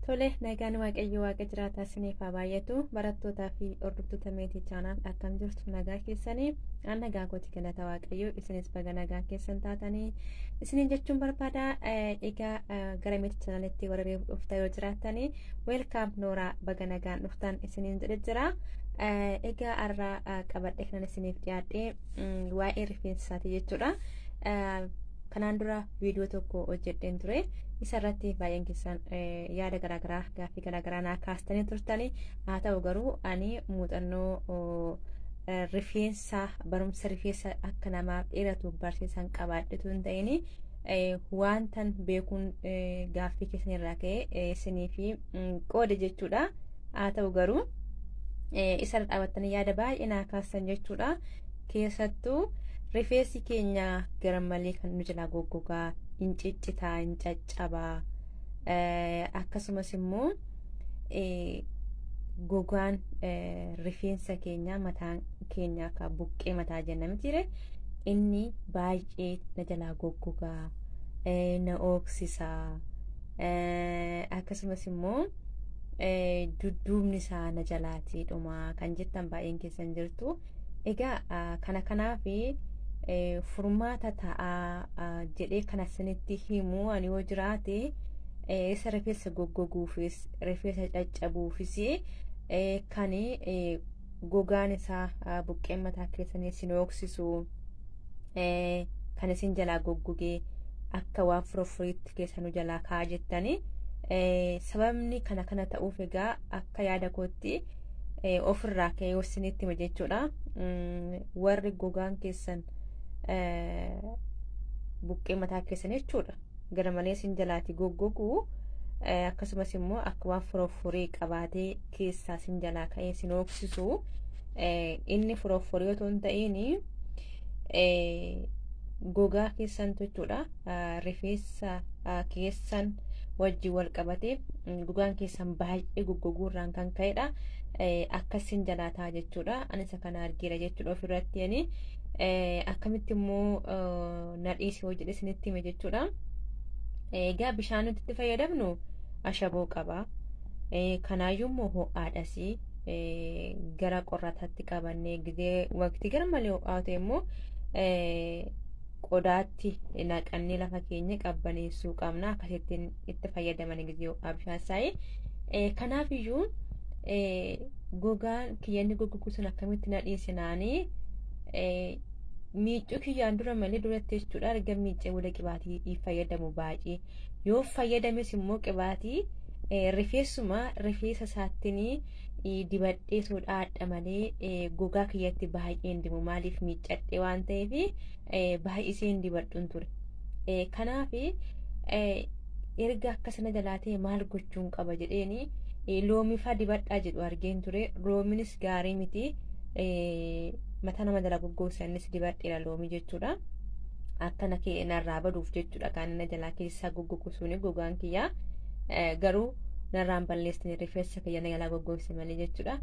Tole, nagaan Waaqayyo Waaqa jiraataa isiniif haa baay'atu. Barattootaa fi hordoftoota Meetii Channel, akkam jirtu? Nagaa keessanii? An nagaa kooti, galata Waaqayyo. Isinis baga nagaa keessan taatanii isiniin jechuun barbaada. Egaa gara Meetii Channelitti warra reefu dhuftan yoo jiraattanii, welcome, nooraa, baga nagaan dhuftan isiniin jedhe jira. Egaa har'a qabadhe kanan isiniif dhiyaadhe waa'ee rifeensaati jechuudha. Kanaan dura viidiyoo tokko hojjedheen ture. Isa irratti baay'een keessan yaada garaagaraa, gaaffii garaagaraa naa kaastanii turtanii. Haa ta'u garuu ani muuxannoo rifeensa, barumsa rifeensa akka namaaf dheeratu barsiisan qabaadhetu hin ta'in, wantan beekuun gaaffii keessan irraa ka'e isiniif qoode jechuudha. Haa ta'u garuu isa irra dhaabattanii yaada baay'ee naa kaastan jechuudha. Keessattuu rifeensi keenya gara malee kan nu jalaa goggogaa, hin ciccitaa, hin caccabaa, akkasumas immoo gogaan rifeensa keenya, mataan keenya akka buqqee mataa jenna mitiire, inni baay'ee na jalaa goggogaa, na ooksisaa, akkasumas immoo dudduubni isaa na jalaatii dhumaa kan jettan baay'een keessan jirtu. Egaa kana kanaaf furmaata ta'aa jedhee kana isinitti himu ani yoo jiraate, isa rifeensa goggoguufis rifeensa caccabuufis kan gogaan isaa buqqeen mataa keessanii isin hooksisu, kan isin jalaa goggogee akka waan furofuriitti keessa nu jalaa kaa'aa jettanii, sababni kana kana ta'uuf egaa akka yaada kootti ofirraa ka'ee yoo isinitti hima jechuudha. Warri gogaan keessan buqqee mataa keessan jechuudha, gara malee isin jalaati goggogu, akkasumas immoo akka waan furofuree qabaatee keessaa isin jalaa ka'ee isin hooksisu, inni furofuree otoo hin ta'in gogaa keessan jechuudha. Rifeensa keessan wajjin wal qabatee gogaan keessan baay'ee goggoguu irraan kan ka'edha. Akkasin jalaa ta'a jechuudha. Ani isa kana argeera jechuudha ofirratti ani. Akkamitti immoo na dhiise hoo jedhe isinitti hime jechuudha. Egaa bishaan nuti itti fayyadamnu ashaboo qaba. Kanaayyuu immoo ho'aadhas, gara qorrataatti qabannee gizee waqtii gara malee ho'aa ta'e immoo qodaatti naqannee lafa keenya qabbaneessuu qabna. Akkasittiin itti fayyadaman gizee ho'aa bishaan isaanii. Kanaaf iyyuu gogaan kiyyanni goggogu sun akkamitti na dhiisinaanii, miiccuu kiyyaan dura malee duratti jechuudha, erga miiccee booda qibaatii fayyadamu baay'ee. Yoo fayyadames immoo qibaatii rifeensuma rifeensa isaattiin dibadhee sodaadha malee gogaa kiyyatti baay'ee hin dibu. Maaliif? Miiccadhee waan ta'eef baay'isee hin dibadhuun ture. Kanaaf erga akkasana jalaa ta'e maal gochuun qaba jedheeni, loomii fa'aa dibadhaa jedhu argeen ture. Loomiinis gaarii miti. Mataa nama jala goggoosa, innis dibadheera loomii jechuudha. Akkana narraa baduuf jechuudha kan inni jalaa keessaa goggogu suni gogaan kiyyaa. Garuu narraan balleessine, rifeensa kiyya na jalaa goggoogse malee jechuudha.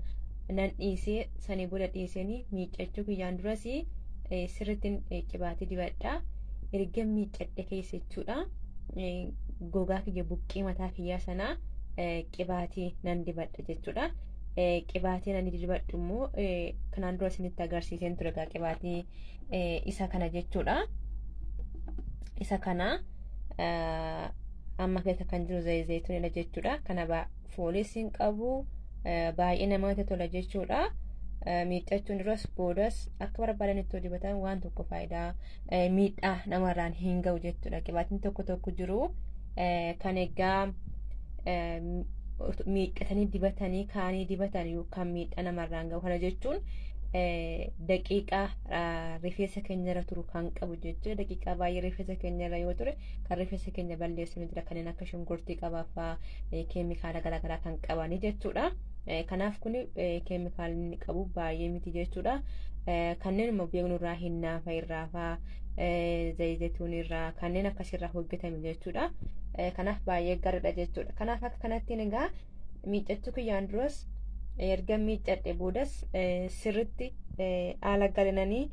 Nan dhiisee, sanii booda dhiisanii miiccachuu kiyyaan duras sirriitti qibaatii dibadhaa. Erga miiccadhe keessa jechuudha, gogaa kiyya buqqee mataa kiyyaa sanaa qibaatii nan dibadha jechuudha. Qibaatii nan dibadhu immoo kanaan dura isinitti agarsiiseen ture egaa, qibaatii isa kana jechuudha. Isa kana amma keessa kan jiru zayituunidha jechuudha. Kana fooliis hin qabu, baay'ee namatti tola jechuudha. Miiccachuun duras boodas akka barbaadanitti dibatan waan tokko faayidaa miidhaa namarraan hin ga'u jechuudha. Qibaatiin tokko tokko jiru kan egaa miiccatanii dibatanii kaanii dibatan yookaan miidhaa namarraan ga'u. Kana jechuun daqiiqaa rifeensa keenya irra turu kan qabu jechuudha. Daqiiqaa baay'ee rifeensa keenya irra yoo ture kan rifeensa keenya balleessu ni jira. Kanneen akka shunkurtii qabaafaa, keemikaala garaagaraa kan qabanii jechuudha. Kanaaf kun keemikaala inni qabu baay'ee miti jechuudha. Kanneen immoo beeknu irraa hinnaafa irraa faa, zayituun irraa, kanneen akkasirraa hojjetame jechuudha. Kanaaf baay'ee gaariidha jechuudha. Kanaaf akka kanattiin egaa miiccachuu kiyyaan duras, erga miiccadhe boodas sirritti haala galinanii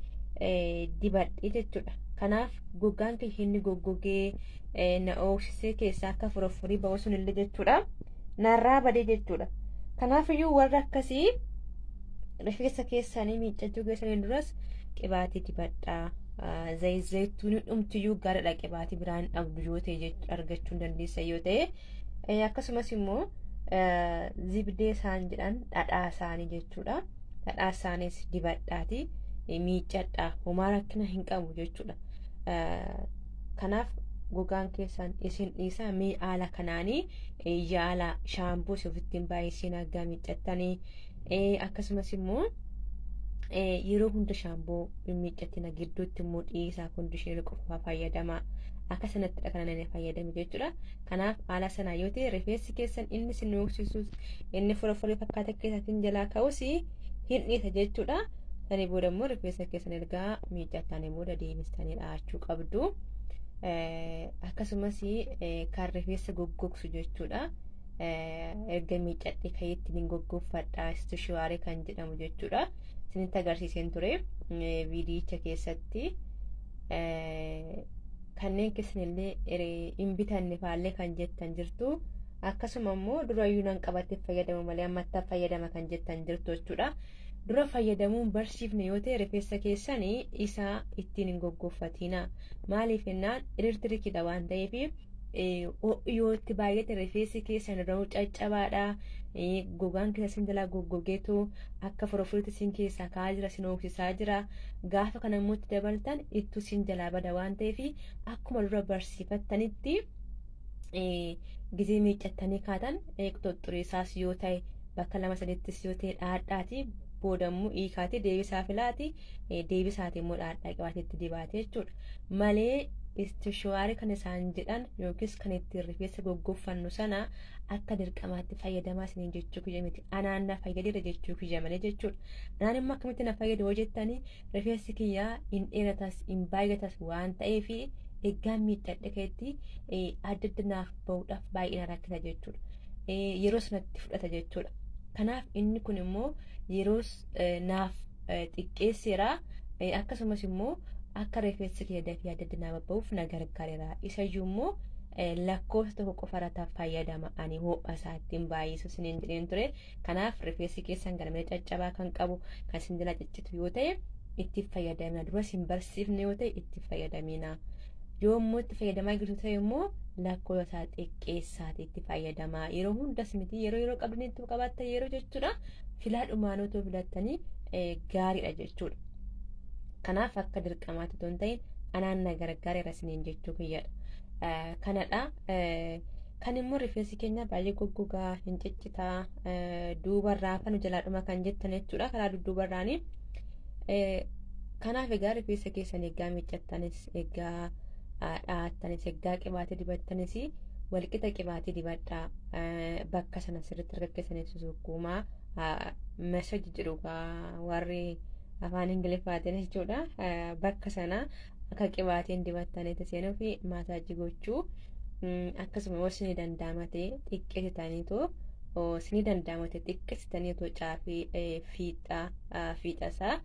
dibadhe jechuudha. Kanaaf gogaan kiyya inni goggogee na ooksisee keessaa akka furoffurii ba'u sunillee jechuudha. Narraa badee jechuudha. Kanaafiyyuu warra akkasii rifeensa keessanii miiccachuu keessanii duras qibaatii dibadhaa. Zayituun dhumtiyyuu gaariidha, qibaatii biraan dhabdu yoo ta'e argachuu hin dandeessa yoo ta'e. Akkasumas immoo zibdee isaan jedhan dhadhaa isaanii jechuudha. Dhadhaa isaanis dibadhaati miiccadhaa, homaa rakkina hin qabu jechuudha. Kanaaf gogaan keessan isin dhiisaa, mee haala kanaanii yaala. Shaamboo ofitti hin baay'isiin haggaa miiccattanii. Akkasumas immoo yeroo hunda shaamboo hin miiccatina, gidduutti immoo dhiisaa, conditioner qofaa fayyadamaa. Akka sanattidha kan inni fayyadame jechuudha. Kanaaf haala sanaa yoo ta'e rifeensi keessan inni isin hooqsisus, inni forforee fakkaata keessaatiin jalaa ka'us hin dhiisa jechuudha. Sanii booda immoo rifeensa keessan ergaa miiccattanii booda deebistanii dhahachuu qabdu. Akkasumas kan rifeensa goggogsu jechuudha. Erga miiccadhee ka'eetti ni goggogfadha, istishuwaarii kan jedhamu jechuudha. Isinitti agarsiiseen ture viidiyicha keessatti. Kanneen keessanillee hin bitanne faallee kan jettan jirtu. Akkasuma immoo durayyuu nan qabattee fayyadamu malee ammatti fayyadama kan jettan jirtu jechuudha. Dura fayyadamuun barsiifne yoo ta'e rifeensa keessanii isaa ittiin hin goggoffatina. Maaliif jennaan, elektirikiidha waan ta'eef yoo itti baay'ate rifeensi keessan irraa caccabaadha. Gogaan keessa sin jalaa goggogeetu akka foroforiitti sin keessaa ka'aa jira, sin hooqsisaa jira. Gaafa kana immoo itti dabaltan ittuu sin jalaa bada waan ta'eef, akkuma dura barsiifattanitti gizee miiccattanii kaatan qoxoxxureessaas yoo ta'e, bakka lama sadittis yoo ta'e dhaadhaati, boodammoo hiikaati, deebisaa filaati, deebisaati immoo dhaadhaa qibaateetti dibaate jechuudha. Malee istishuwaarii kan isaan jedhan yookiis kan ittiin rifeensa goggoffannu sana akka dirqamaatti fayyadamaa isiniin jechuu kiyya miti. Anaan na fayyadeera jechuu kiyya malee jechuudha. Anaan immoo akkamitti na fayyadu yoo jettanii, rifeensi kiyyaa hin dheeratas hin baay'atas waan ta'eef eeggaan miiccadhe keetti adda adda naaf bahuudhaaf baay'ee na rakkisa jechuudha. Yeroo sanatti fudhata jechuudha. Kanaaf inni kun immoo yeroos naaf xiqqeesseera. Akkasumas immoo akka rifeensi kiyya dafee adda adda naaf bahuuf na gargaareera. Isayyuu immoo lakkoofsa tokko qofarratti fayyadama, ani ho'a isaa ittiin baay'isu isiniin jedheen ture. Kanaaf rifeensi keessan garmalee caccabaa kan qabu, kan isin jalaa ciccitu yoo ta'e itti fayyadamina. Duras hin barsiifne yoo ta'e itti fayyadamina. Yoo immoo itti fayyadamaa jirtu ta'e immoo lakkoofsa isaa xiqqeessaati itti fayyadamaa. Yeroo hundas miti, yeroo yeroo qabdanitti qabaattan yeroo jechuudha. Filaadhumaan otoo filattanii gaariidha jechuudha. Kanaaf akka dirqamaatti otoo hin ta'in anaan na gargaareera isiniin jechuu kiyyadha. Kanadha. Kan immoo rifeensi keenya baay'ee goggogaa, hin ciccitaa, duubarraa kan jalaadhuma kan jettan jechuudha. Karaa dudduubarraanii. Kanaaf egaa rifeensa keessan eeggaa miiccattanis, eeggaa dha'attanis, eeggaa qibaatii dibattanis walqixa qibaatii dibadhaa. Bakka sana sirriitti harka keessanii susukkuumaa, massage jedhu warri afaan Ingiliffaatiin jechuudha. Bakka sana akka qibaatiin dibattanitti seenuu fi massage gochuu. Akkasuma yoo isinii danda'ama ta'e xiqqeessitaniitoo, isinii danda'ama ta'e xiqqeessitaniitoo caafii fiixa isaa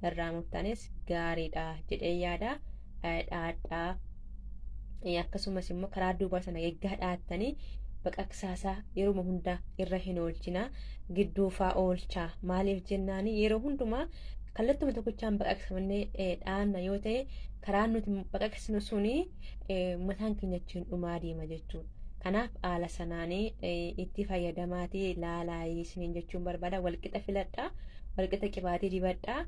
irraa murtanis gaariidha jedhee yaada. Dhaadhaa, akkasumas immoo karaa duubaa sana eeggaa dhaattanii baqaqsaasaa yeroo hunda irra hin oolchina, gidduufaa oolchaa. Maaliif jennaani, yeroo hundumaa kallattuma tokkochaan baqaqsamnee dhaanna yoo ta'e, karaan nuti baqaqsinu suni mataan keenya achiin dhumaa deema jechuudha. Kanaaf haala sanaanii itti fayyadamaatii laalaa isiniin jechuun barbaada. Walqixa filadhaa, walqixa qibaatii dibadhaa.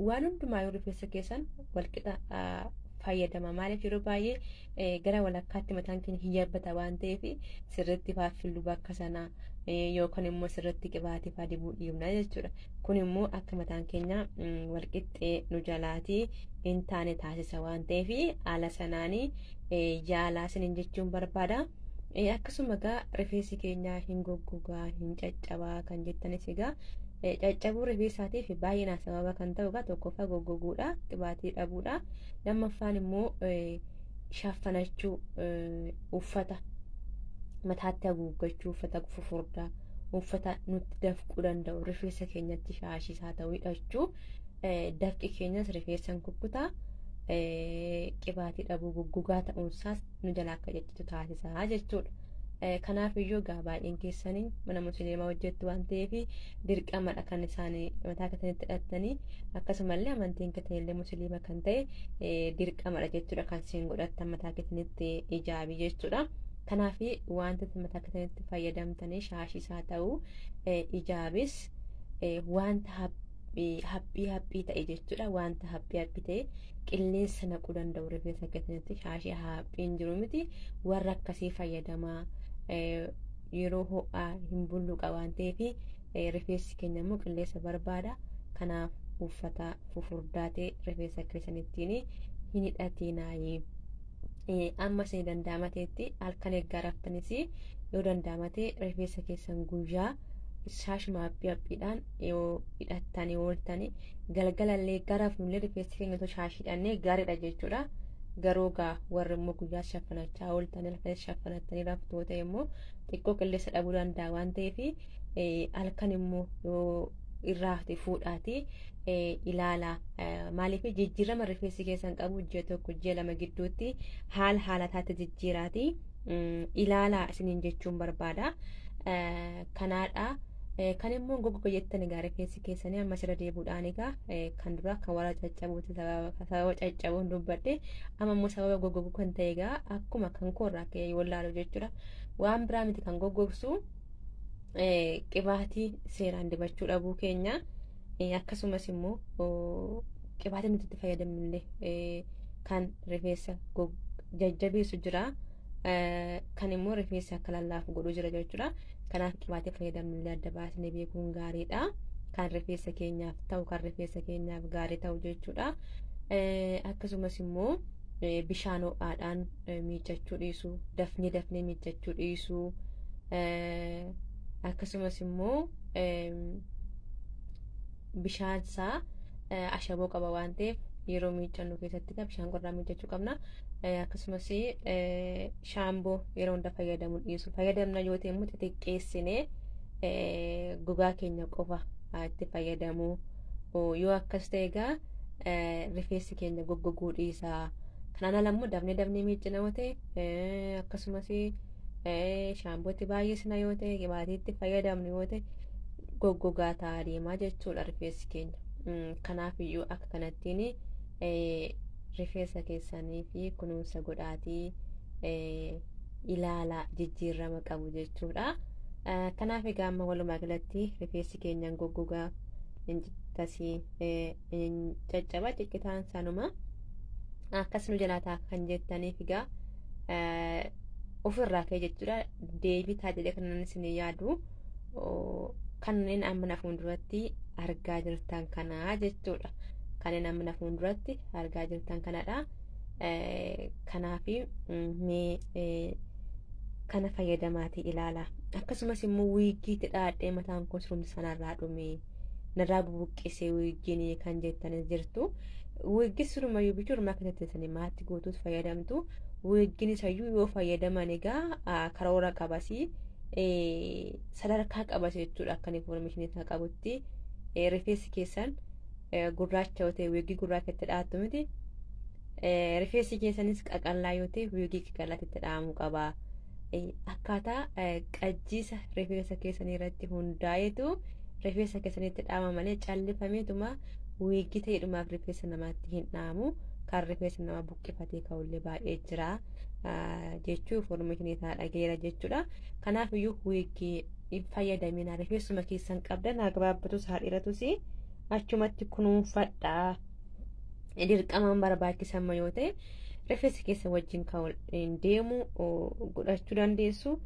Waan hundumaa yoo rifeensa keessan walqixa fayyadama. Maaliif, yeroo baay'ee gara walakkaatti mataan keenya hin yabbata waan ta'eef sirriitti faaffillu bakka sanaa yookaan immoo sirriitti qibaatii faa dibuu dhiibna jechuudha. Kun immoo akka mataan keenya walqixxee nu jalaatii hin taane taasisa waan ta'eef haala sanaanii yaalaa isiniin jechuun barbaada. Akkasuma egaa rifeensi keenya hin goggogaa, hin caccabaa kan jettanis, egaa caccabuu rifeensaatiif baay'inaan sababa kan ta'u egaa tokkoffaa goggoguudha, qibaatii dhabuudha. Lammaffaan immoo shaffanachuu, uffata mataatti haguuggachuu, uffata fufurdaa, uffata nutti dafquu danda'u rifeensa keenyatti shaashiis haa ta'u hidhachuu, dafqi keenyas rifeensa kukkutaa. Qibaatii dhabuu, goggogaa ta'uunsaas nu jalaa akka ciccitu taasisaa jechuudha. Kanaaf iyyuu egaa baay'een keessanii mana musliimaa hojjettu waan ta'eef dirqamadha kan isaan mataa keessanitti hidhattanii, akkasumallee amantiin keessanillee musliima kan ta'e dirqamadha jechuudha kan isin godhattan mataa keessanitti hijaabii jechuudha. Kanaaf wanta mataa keessanitti fayyadamtanii shaashiis haa ta'u hijaabis wanta haphii haphii ta'e jechuudha. Wanta haphii haphii ta'e qilleensa naquu danda'u rifeensa keessanitti shaashii haphiin jiru miti, warra akkasii fayyadamaa. Yeroo ho'aa hin bulluqa waan ta'eef rifeensi keenya immoo qilleensa barbaada. Kanaaf uffata fufurdaa ta'e rifeensa keessanittiin hin hidhatinaayi. Amma isin danda'ama ta'etti halkan eeggaa raftanis yoo danda'ama ta'e rifeensa keessan guyyaa shaashuma haphii haphiidhaan yoo hidhattanii ooltanii, galgalallee garafnullee rifeensi keenya otoo shaashii hidhannee gaariidha jechuudha. Garuu gaa warri immoo guyyaa shaffanachaa ooltanii halkanis shaffanattanii raftu ta'e immoo xiqqoo qilleensa dhabuu danda'a waan ta'eef halkan immoo yoo irraa fuudhaati ilaala. Maaliif jijjiirama rifeensi keessan qabu ji'a 1 ji'a 2 gidduutti haala haalataatti jijjiiraati ilaala isiniin jechuun barbaada. Kanaadha. Kan immoo goggoga jettan egaa rifeensi keessanii amma asirra deebi'uudhaan egaa kan dura kan warra caccabuuti, sababa caccabuun dubbadhe, amma immoo sababa goggogu kan ta'e egaa akkuma kan koorraa ka'e yoo ilaalu jechuudha. Waan biraa miti kan goggogsu, qibaatii seeraan dibachuu dhabuu keenya, akkasumas immoo qibaatii nuti itti fayyadamnullee kan rifeensa jajjabeessu jira, kan immoo rifeensa akka lallaafu godhu jira jechuudha. Kanaaf qibaatii fayyadamnullee adda baasnee beekuun gaariidha. Kan rifeensa keenyaaf ta'u, kan rifeensa keenyaaf gaarii ta'u jechuudha. Akkasumas immoo bishaan ho'aadhaan miiccachuu dhiisuu, dafnee dafnee miiccachuu dhiisuu, akkasumas immoo bishaan isaa ashaboo qaba waan ta'eef yeroo miiccannu keessatti bishaan qorraa miiccachuu qabna. Akkasumas shaamboo yeroo hunda fayyadamuu dhiisuu, fayyadamna yoo ta'e immoo xixiqqeessinee gogaa keenya qofa itti fayyadamuu. Yoo akkas ta'e egaa rifeensi keenya goggoguu dhiisa. Kanaan ala immoo dafnee dafnee miiccina yoo ta'e, akkasumas shaambootti baay'isna yoo ta'e, qibaatiitti fayyadamnu yoo ta'e, goggogaa ta'aa deemaa jechuudha rifeensi keenya. Kanaaf iyyuu akka kanattiin rifeensa keessanii fi kunuunsa godhaatii ilaalaa jijjiirama qabu jechuudha. Kanaaf egaa amma walumaa galatti rifeensi keenyaan goggogaa hin tasii hin caccabaa ciccitaan sanuma akkas nu jalaa ta'a kan jettaniif egaa ofirraa ka'e jechuudha. Deebii ta'a jedhee kan isin yaadu kanneen amma na fuulduratti argaa jirtan kanaa jechuudha. Kanneen amma na fuulduratti argaa jirtan kanadha. Kanaaf mee kana fayyadamaatii ilaala. Akkasumas immoo wiigiitti dhaadhee mataan koo surumti sanarraa dhume, narraa bubuqqisee wiigiin kan jettanis jirtu. Wiiggii surumayyuu bituu irmaa keessatti maatti guutuus fayyadamtu. Wiiggiin isayyuu yoo fayyadaman egaa karoora qabasii sadarkaa qabas jechuudha, akka information isaa qabutti. Rifeensi keessan gurraacha yoo ta'e wiiggii gurraacha itti dhahattu miti. Rifeensi keessanis qaqallaa yoo ta'e wiiggii qaqallaatti itti dhahamuu qaba. Akkaataa qajjiisa rifeensa keessanii irratti hundaa'eetu rifeensa keessanitti dhahama malee callifameetuma wiiggii ta'eedhumaaf rifeensa namaatti hin dhahamu. Kan rifeensa namaa buqqifatee ka'ullee baay'ee jira jechuu information isaa dhageera jechuudha. Kanaaf iyyuu wiiggii hin fayyadamina, rifeensuma keessan qabdan haa gabaabbatus haa dheeratus achumatti kunuunfadhaa. Dirqamaan barbaachisan yoo ta'e rifeensa keessa wajjin kan deemu godhachuu dandeessu.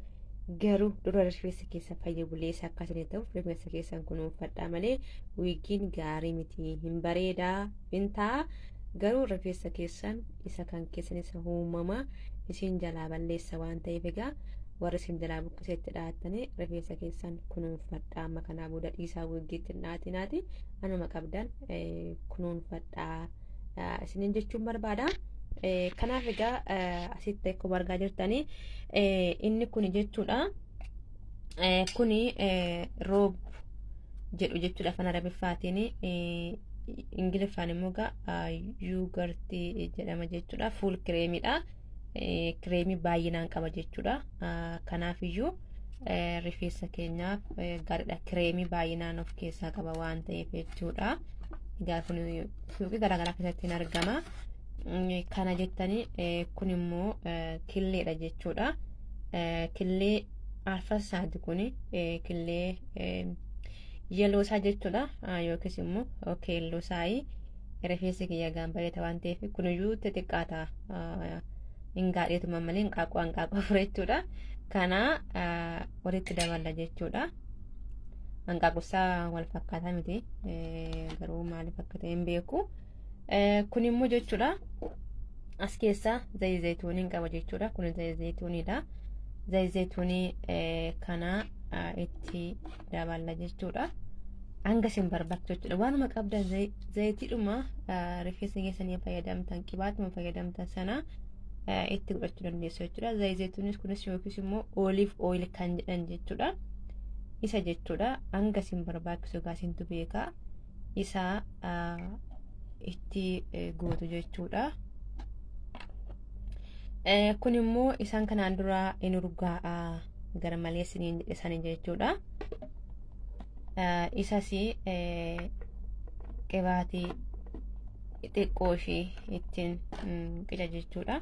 Garuu dura rifeensa keessa fayya buleessa akka isin ta'uuf rifeensa keessan kunuunfadhaa malee wiiggiin gaarii miti, hin bareedaa hin ta'a. Garuu rifeensa keessan isa kan keessan isa uumamaa isin jalaa balleessa waan ta'eef egaa warri isin jalaa buqqiseetti dhahattanii rifeensa keessan kunuunfadhaa. Amma kanaa booda dhiisaa, wiiggiitti hin dhahatinaati, anuma qabdan kunuunfadhaa isiniin jechuun barbaada. Kanaaf egaa asitti akkuma argaa jirtanii inni kun jechuudha. Kuni roob jedhu jechuudha afaan Arabiffaatiin. Ingiliffaan immoo egaa yogurt jedhama jechuudha. Full creamiidha. Kireemii baay'inaan qaba jechuudha. Kanaafiyyuu rifeensa keenyaaf gaariidha. Kireemii baay'inaan of keessaa qaba waan ta'eef jechuudha. Egaa kun suuqii garaagaraa keessatti hin argama. Kana jettanii kun immoo killeedha jechuudha. Killee arfassaati kun killee yeloo isaa jechuudha. Yookiis immoo keelloo isaayi. Rifeensi kiyya gaan bareeda waan ta'eef kuniyyuu xixiqqaata. Hin gaadheetuma malee hanqaaquu hanqaaquu afur jechuudha. Kana walitti daballa jechuudha. Hanqaaquu isaa wal fakkaataa miti. Garuu maaliif akka ta'e hin beeku. Kun immoo jechuudha. As keessa zayituuniin qaba jechuudha. Kun zayituuniidha. Zayituunii kana itti daballa jechuudha. Hanga isin barbaachisu jechuudha. Waanuma qabdan zayitiidhuma rifeensa keessanii fayyadamtan qibaatuma fayyadamtan sana itti godhachuu dandeessu jechuudha. Zayituunis kunis yookiis immoo olive oil kan jedhan jechuudha. Isa jechuudha. Hanga isin barbaachisu egaa isintu beeka. Isa itti gootu jechuudha. Kun immoo isaan kanaan dura in urgaa'a gara malee isiniin jechuudha. Isas qibaatii xiqqoo ishee ittiin qica jechuudha.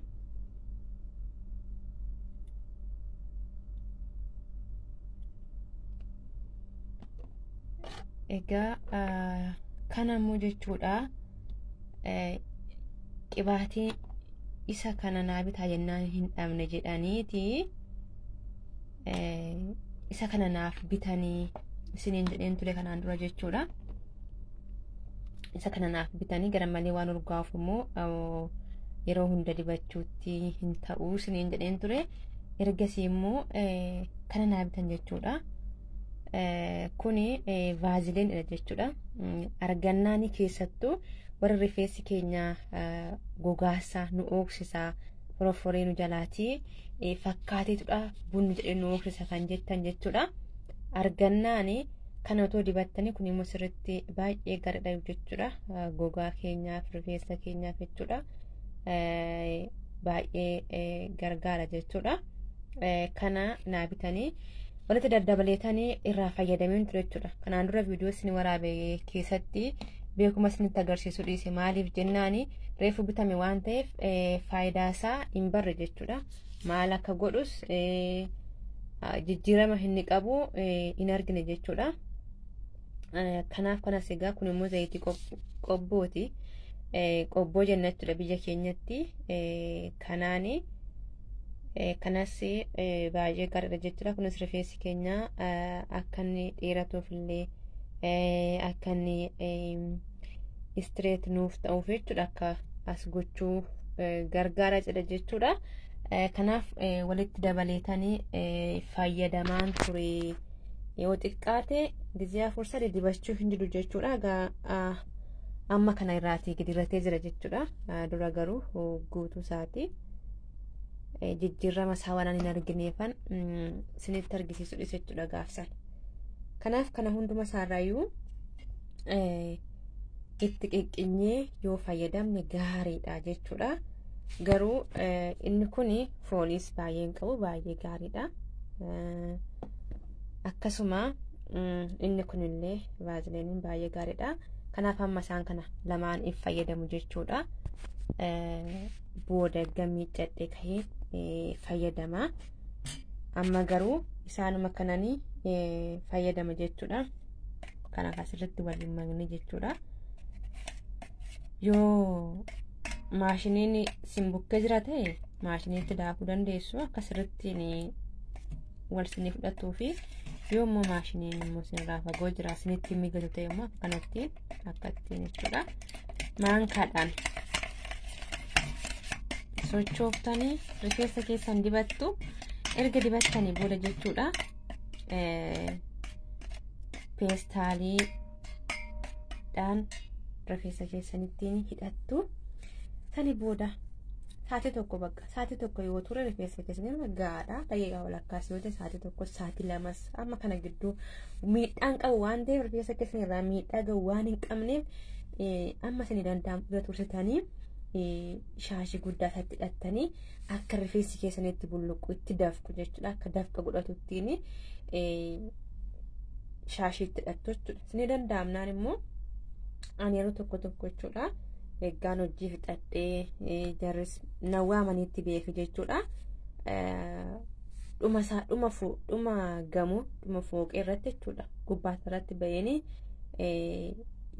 Egaa kana immoo jechuudha qibaatii isa kana naa bitaa jennaan hin dhabne jedhaniiti isa kana naaf bitanii isiniin jedheen ture kanaan dura jechuudha. Isa kana naaf bitanii gara malee waan urgaa'uuf immoo yeroo hunda dibachuutti hin ta'u isiniin jedheen ture. Ergasii immoo kana naa bitan jechuudha. Kuni vaaziliinidha jechuudha. Argannaani keessattuu warri rifeensi keenya gogaasaa nu ooksisaa forforee nu jalaatii fakkaateetudha bunni jedhee nu ooksisa kan jettan jechuudha. Argannaani kana otoo dibattanii kun immoo sirriitti baay'ee gaariidha jechuudha. Gogaa keenyaaf rifeensa keenyaaf jechuudha. Baay'ee gargaara jechuudha. Kana naa bitanii walitti daddabaleetanii irraa fayyadameen ture jechuudha. Kanaan dura viidiyoo isin waraabe keessatti beekuma isinitti agarsiisu dhiise maaliif jennaani reefu bitame waan ta'eef faayidaa isaa hin barre jechuudha. Maal akka godhus jijjiirama inni qabu hin argine jechuudha. Kanaaf kanas egaa kun immoo zayitii qobbooti. Qobboo jenna jechuudha biyya keenyatti. Kanaani kanas baay'ee gaariidha jechuudha. Kunis rifeensi keenya akka inni dheeratuuf illee akka inni istireet nuuf ta'uuf jechuudha akka as gochuu gargaara jedha jechuudha. Kanaaf walitti dabaleetanii fayyadamaan ture. Yoo xiqqaate gizee 4-3 dibachuu hin jiru jechuudha. Egaa amma kana irraatii gadi jira jechuudha. Dura garuu guutuu isaati. Jijjiirama isaa waan hin argineefan isinitti argisiisu dhiise jechuudha gaafsan. Kanaaf kana hunduma isaarraayyuu itti qiqqinee yoo fayyadamne gaariidha jechuudha. Garuu inni kun fooliis baay'ee hin qabu baay'ee gaariidha. Akkasuma inni kunillee vaaziliiniin baay'ee gaariidha. Kanaaf amma isaan kana lamaan in fayyadamu jechuudha. Booda miiccadhee kahee fayyadama. Amma garuu isaanuma kananii fayyadama jechuudha. Kanaaf asirratti waliin makne jechuudha. Yoo maashiniin isin bukkee jira ta'e maashiniitti daakuu dandeessu akka sirriitti wal isinii fudhatuu fi yoo immoo maashiniin immoo isinirraa fagoo jira isinitti mijatu ta'e immoo akka kanatti akka ittiin jechuudha. Maankaadhaan sochooftanii rifeensa keessan dibattu erga dibattanii booda jechuudha. Peestaaliidhaan rifeensa keessanittiin hidhattu. Sani booda sa'aatii tokko bakka sa'aatii tokko yoo ture rifeensa keessanii gahaadha. Daqiiqaa walakkaas yoo ta'e sa'aatii tokko sa'aatii lamas amma kana gidduu miidhaan qabu waan ta'eef rifeensa keessan irraa miidhaa gahu waan hin qabneef amma isin danda'amu bira tursitanii Shaashii guddaa isaatti hidhattanii akka rifeensi keessanitti bulluqu itti dafqu jechuudha. Akka dafqa godhatuttiin shaashii itti hidhattu jechuudha. Isin danda'amnaan immoo ani yeroo tokko tokko jechuudha. Eeggaan hojii fixadhee jarris na waamanitti beeku jechuudha. Dhuma isaa dhuma gamoo dhuma fooqee irratti jechuudha. Gubbaa irratti baheenii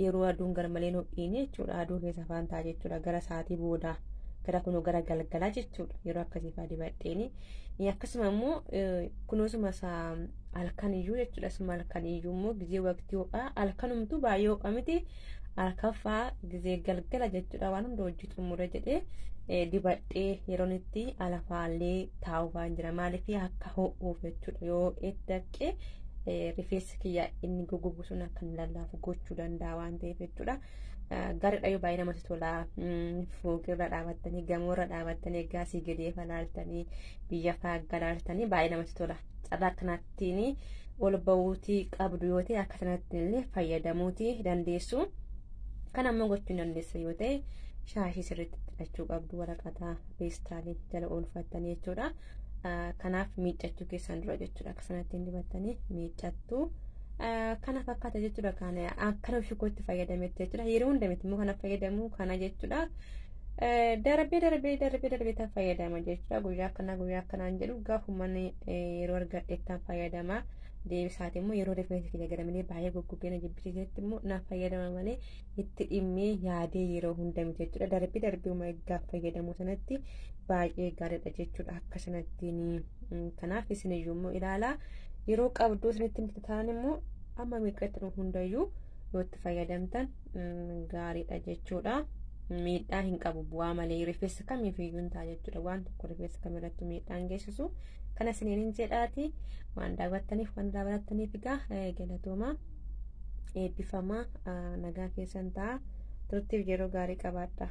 yeroo aduun garmalee ho'iin jechuudha. Aduu keessa afaan ta'a jechuudha. Gara sa'aatii boodaa gara kunoo gara galgalaa jechuudha. Yeroo akkasii fa'aa dibadheeni. Akkasuma immoo kunuunsuma isaa halkaniyyuu jechuudha. Asuma halkaniyyuu immoo gizee waqtii ho'aa halkanumtuu baay'ee ho'a miti. Halkan fa'aa gizee galgala jechuudha. Waan hunda hojii xumure jedhee dibadhee yeroon itti alafaallee taa'u waan jira. Maaliif akka ho'uuf jechuudha. Yoo dafqee rifeensi kiyya inni goggogu sun akka inni lallaafu gochuu danda'a waan ta'eef jechuudha. Gaariidha yoo baay'ee namatti tola. Fooqirra dhaabattanii gamoorra dhaabattanii egaa asii gadee falaaltanii biyya fa'aa galaaltanii baay'ee namatti tola. Carraa akkanattiin ol bahuutii qabdu yoo ta'e akka sanatti illee fayyadamuutii dandeessu. Kan ammoo gochuu dandeessa yoo ta'e shaashii sirriitti hidhachuu qabdu waraqataa peestaalii jala oolfattanii jechuudha. Kanaaf miiccachuu keessan dura jechuudha. Akka sanatti dibattanii miiccattu. Kana fakkaata jechuudha. Kan akkana ofii kootti fayyadametti jechuudha. Yeroo hunda miti immoo kana fayyadamu kana jechuudha. Darbee darbee darbee darbee tan fayyadama jechuudha. Guyyaa akkanaa guyyaa akkanaan jedhu gaafuma yeroo argadheettan fayyadama. Deebisaati immoo yeroo rifeensi kiyya garmalee baay'ee goggogee na jibbisiisetti immoo na fayyadama malee itti dhimmee yaadee yeroo hunda miti jechuudha. Darbee darbee gaaf fayyadamu sanatti baay'ee gaariidha jechuudha. Akka sanattiin kanaaf isin iyyuu immoo ilaalaa yeroo qabduu isinitti miti ta'an immoo amma miiccattan hundayyuu yoo itti fayyadamtan gaariidha jechuudha. Miidhaa hin qabu bu'aa malee rifeensa kamiifiyyuu hin ta'a jechuudha. Waan tokko rifeensa kamirrattuu miidhaa hin geessisu. Kana isiniin hin jedhaati waan daawwattaniif waan daawwattaniif egaa galatooma eebbifamaa nagaa keessan ta'a turtiif yeroo gaarii qabaadha.